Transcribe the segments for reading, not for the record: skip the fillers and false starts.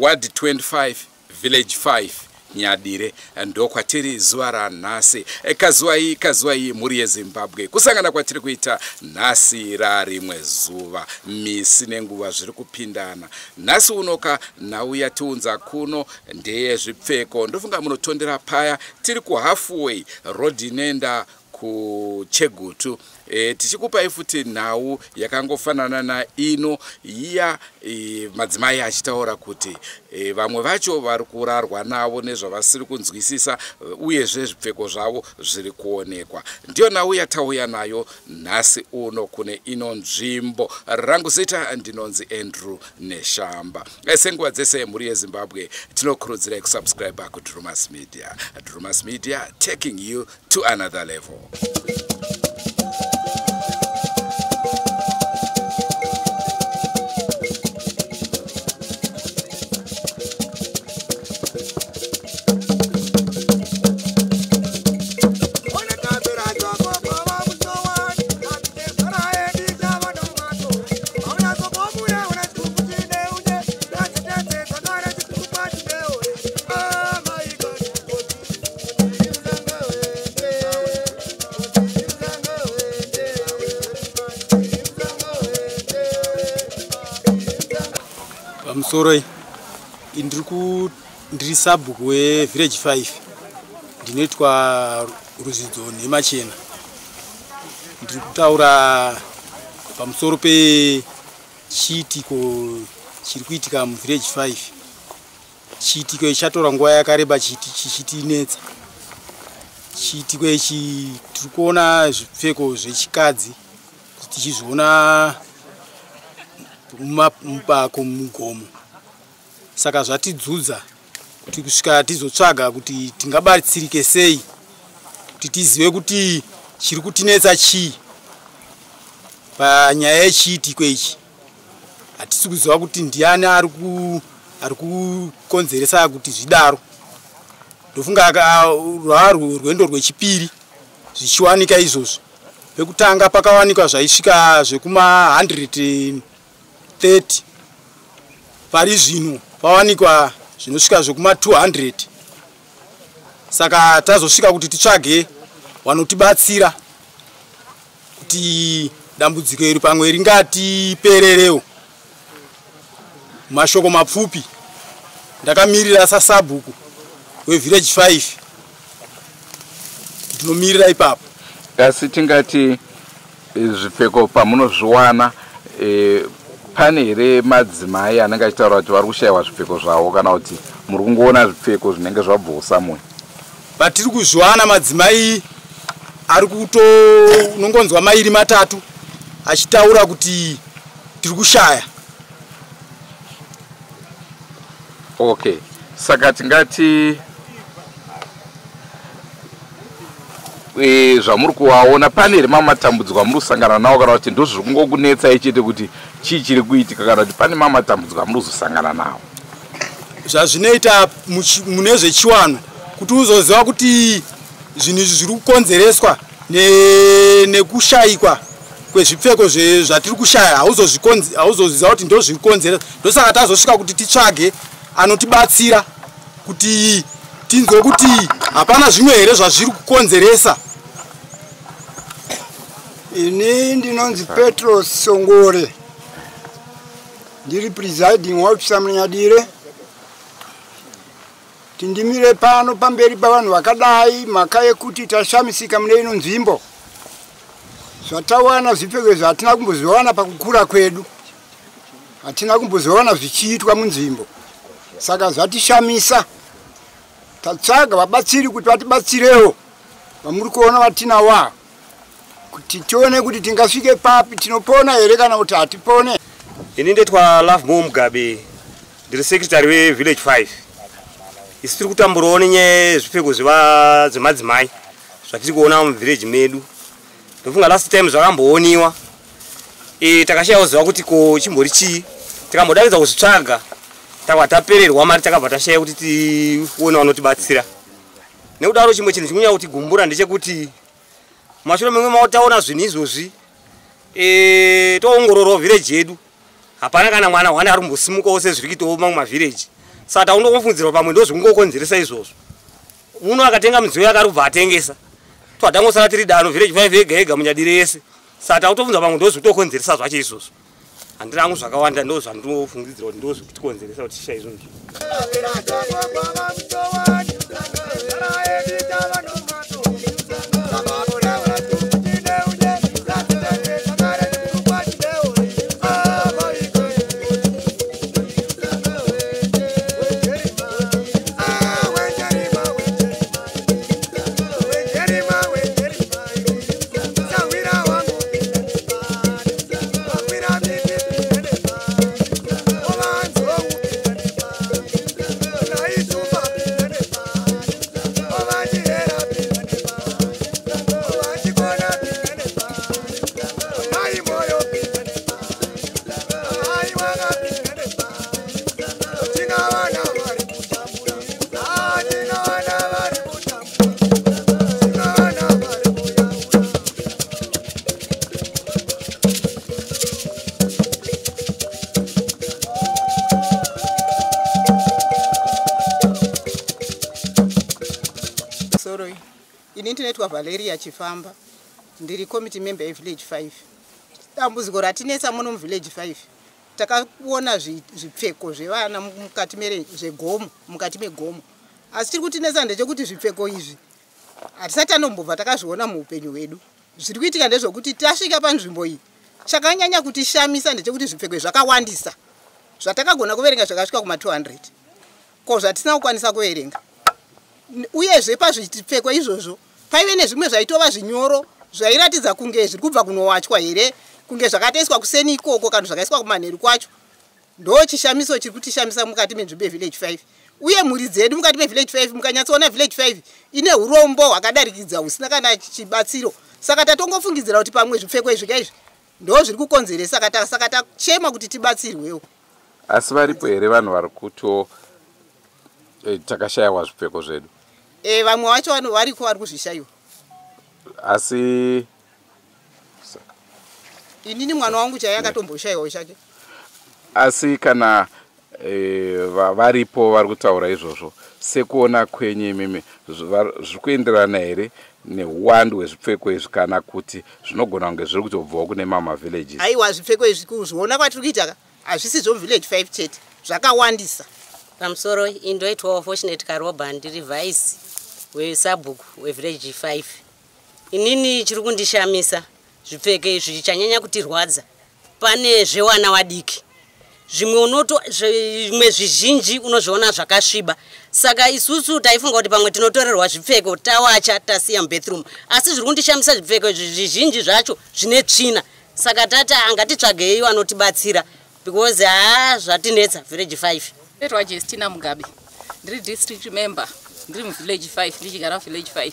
Ward 25 Village 5 Nyadire ndokwatiri zuva ranhasi. Kazuwai kazuwai mhuri yeZimbabwe, kusangana kwatiri kuita nhasi rarimwe zuva, misi nenguva zviri kupindana. Nhasi unoka nhau yatiunza kuno ndeyezvipfeko. Ndofunga munotondera paya tiri kuHalfway Road inoenda kuChegutu. Tichikupai futi nhau yakangofanana naino iya, madzimai achitaura kuti vamwe vacho vari kurarwa navo nezvavasiri kunzwisisa, uyezve zvipfeko zvavo zviri kuonekwa. Ndiyo nhau yatauya nayo nhasi uno kune ino nzvimbo. Rangu zita ndinonzi Andrew Neshamba. Senguva dzese mhuri yeZimbabwe, tinokurudzirai kusubscribe kuDrumas Media. Drumas Media, taking you to another level. Pamusoroi, ndiri sabhuku wevillage 5, ndinoitwa Ruzidzo Nhemachena. Ndiri kutaura pamusoro pechiitiko chiri kuitika muvillage 5. Chiitiko ichi chatora nguva yakareba chichitinetsa. Chiitiko ichi, tiri kuona zvipfeko zvechikadzi, tichizviona mupako, mugomo. Saka zvatidzudza kuti kusvika tizotsvaga kuti tingabatsirike sei, kuti tizive kuti chiri kutinetsa chii panyaya yechiitiko ichi. Hatisi kuziva kuti ndiani ari kukonzeresa kuti zvidaro. Ndofunga rwava rwendo rwechipiri zvichiwanika izvozvo. Pekutanga pakawanikwa zvaisvika zvekuma 130, pari zvino pawanikwa zvinosvika zvekuma 200. Saka tazosvika kuti titsvage vanotibatsira kuti dambudziko iri pamwe ringatipererewo. Mashoko mapfupi, ndakamirira sasabhuku wevillage 5, ndinomirira ipapo. Asi tingati zvipfeko pamunozviwana, pane here madzimai anenge achitaura kuti vari kushayiwa zvipfeko zvavo, kana kuti muri kungoona zvipfeko zvinenge zvabvawo somewhere? Patiri kuzviwana, madzimai ari kuto unongonzwa mairi matatu achitaura kuti tiri kushaya. Okay, saka tingati zvamuri kuvaona, pane here mamwe matambudziko amuri kusangana nawo, kana kuti ndozviri kungokunetsai chete kuti chii chiri kuitika, kana kuti pane mamwe matambudziko amuri kuzosangana nawo? Zvazvinoita mune zvechiwano, kuti uzoziva kuti zvinhu izvi zviri kukonzereswa nekushayikwa kwezvipfeko zvatiri kushaya, hauzoziva kuti ndo zviri kukonzeresa. Ndosaka tazosvika kuti titsvage anotibatsira kuti tinzwe kuti hapana zvimwe here zvazviri kukonzeresa. Ini ndinonzi Petros Songore, ndiri presiding officer muNyadire. Tindimire pano pamberi pavanhu vakadai mhaka yekuti tashamisika mune ino nzvimbo. Zvatawana zvipfeko izvi hatina kumbozviwana pakukura kwedu, hatina kumbozviwana zvichiitwa munzvimbo, saka zvatishamisa. Tatsvaga vabatsiri kuti vatibatsirewo, vamuri kuona vatinawo, kuti tione kuti tingasvike papi, tinopona here kana kuti hatipone. Ini ndetwa Love Mo Mugabe, ndiri secretary wevillage 5. Isu tiri kutamburawo nenyaya yezvipfeko zvemadzimai zvatiri kuona muvillage medu. Ndofunga last time zvakambooniwa, takashayawo ziva kuti ko chimbori chii. Tikambodavidza kuzvitsvaga, takabva tapererwa mari, takabva tashaya kuti tione vanotibatsira. Nekudaro chimwe chinhu chikunyanya kutigumbura ndechekuti mashure memwe mao taona zvinhu izvozvi, toongororawo village yedu, hapana kana mwana hwane ari kumbosimukawo sezviri kuitawo mamwe mavhireji. Saka takundofungidzirwa pamwe ndozvikungokonzeresa izvozvo. Uno akatenga midziyo yake ari kubva atengesa, twatangosara tiri dano village 5 yega yega muNyadire yese. Saka takutofunza pamwe ndozvikutokonzeresa zvacho izvozvo. Handina hangu zvakawanda, ndozvandinofungidzira kuti ndozvikutikonzeresa kuti tishaye zvinhu. Ini ndinoitwa Valeria Chifamba, ndiri committee member yevillage 5. Dambudziko ratinetsa muno muvillage 5, takaona zvipfeko zvevana mukati zvegomo, mukati megomo. Asi chiri kutinetsa ndechekuti zvipfeko izvi hatisati tanombobva takazviona muupenyu hwedu. Zviri kuitika ndezvekuti tasvika panzvimbo iyi, chakanyanya kutishamisa ndechekuti zvipfeko zvakawandisa. Zvatakagona kuverenga zvakasvika kuma 200, ko zvatisina kukwanisa kuverenga. Uyezve pazvipfeko izvozvo paive nezvimwe zvaitova zvinyoro zvairatidza kunge zviri kubva kunowachwa here, kunge zvakatoiswa kuseni ikoko kana zvakaiswa kumanheru kwacho. Ndo chishamiso chiri kutishamisa mukati menzvimbo yevillage 5. Uye mhuri dzedu mukati mevillage 5, mukanyatsoona village 5 ine urombo hwakadarikidza husina kana chibatsiro. Saka tatongofungidzira kuti pamwe zvipfeko izvi kaizvi ndo zviri kukonzeresa, saka tachema kuti tibatsirwewo. Asi varipo here vanhu vari kuto takashayiwa zvipfeko zvedu? Vamwe vacho variko vari kuzvishayiwa. Asi inini mwana wangu chaiye akatomboshayiwawo chake. Asi kana varipo vari kutaura izvozvo, sekuona kwenyu imimi, zviri kuenderana here neuwandu hwezvipfeko izvi, kana kuti zvinogona kunge zviri kutobvawo kune mamwe mavillages? Aiwa, zvipfeko izvi kuzviona kwatiri kuita hazvisi zvomuvillage 5 chete, zvakawandisa. Pamusoro, indoitwawo Fortunate Karoba, ndiri vice wesabhuku wevillage 5. Inini chiri kundishamisa zvipfeko izvi chanyanya kutirwadza pane zvevana vadiki. Zvimwe zvimwe zvizhinji unozviona zvakasviba. Saka isusu taifunga kuti pamwe tinotorerwa zvipfeko tawacha tasiya mubathroom, asi zviri kundishamisa zvipfeko izvi zvizhinji zvacho zvine tsvina. Saka tati angatitsvagei vanotibatsira because haa zvatinetsa village 5. Ndinoitwa Justina Mugabe, ndiri district member, ndiri muvillage 5, ndichigara muvillage 5.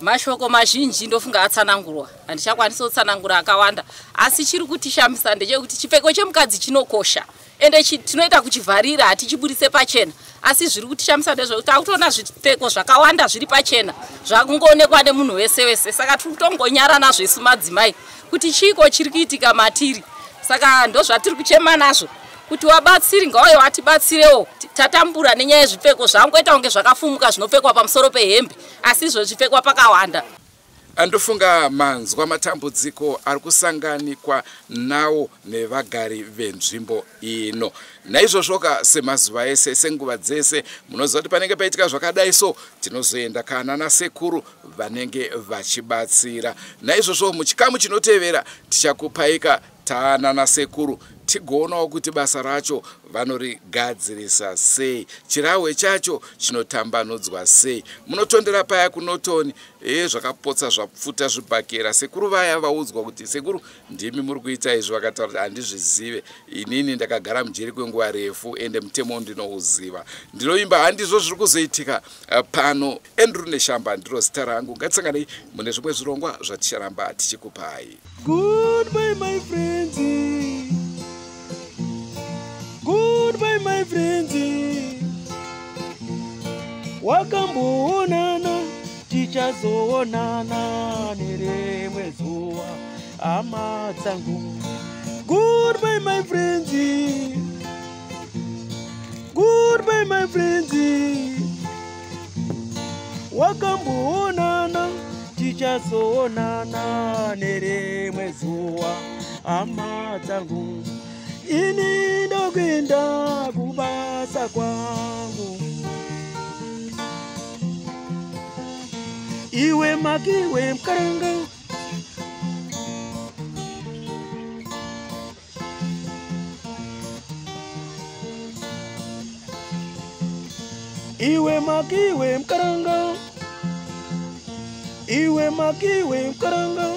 Mashoko mazhinji ndofunga atsanangurwa, handichakwanisi kutsanangura akawanda, asi chiri kutishamisa ndechekuti chipfeko chemukadzi chinokosha ende tinoita kuchivharira, hatichiburise pachena. Asi zviri kutishamisa ndezvekuti takutoona zvipfeko zvakawanda zviri pachena zvakungoonekwa nemunhu wese wese. Saka tiri kutongonyara nazvo isu madzimai kuti chiiko chiri kuitika matiri. Saka ndozvatiri kuchema nazvo kuti wabatsiri ngauye watibatsirewo. Tatambura nenyaya yezvipfeko zvangoita kunge zvakafumuka zvinopfekwa pamusoro pehembe, asi izvo zvipfekwa pakawanda. Andofunga manzwa matambudziko ari kusanganikwa nawo nevagari venzvimbo ino. Naizvozvoka semazuva ese, senguva dzese, munoziva kuti panenge paitika zvakadai so tinozoenda kana nasekuru vanenge vachibatsira. Naizvozvo muchikamu chinotevera tichakupaika taana nasekuru tigoonawo kuti basa racho vanorigadzirisa sei, chirahwe chacho chinotambanudzwa sei. Munotondera paya kunotoni zvakapotsa zvapfuta zvibhakera. Sekuru vaya vaudzwa kuti sekuru ndimi muri kuita izvi, vakataura kuti handizvizive, inini ndakagara mujeri kwenguva refu ende mutemo ndinouziva, ndinoimba. Handizvo zviri kuzoitika pano. Andrew Neshamba ndiro zita rangu. Ngatisanganei mune zvimwe zvirongwa zvaticharamba tichikupai. Goodbye my friends, goodbye my friends, wakamboonana tichazoonana nerimwe zuva hama dzangu. Goodbye my friends, goodbye. Wakamboonana, tichazoonana nerimwe zuva, hama dzangu. Ini ndokuenda kubasa kwangu. Iwe makiwe mukaranga. Iwe makiwe mukaranga. Iwe makiwe mukaranga.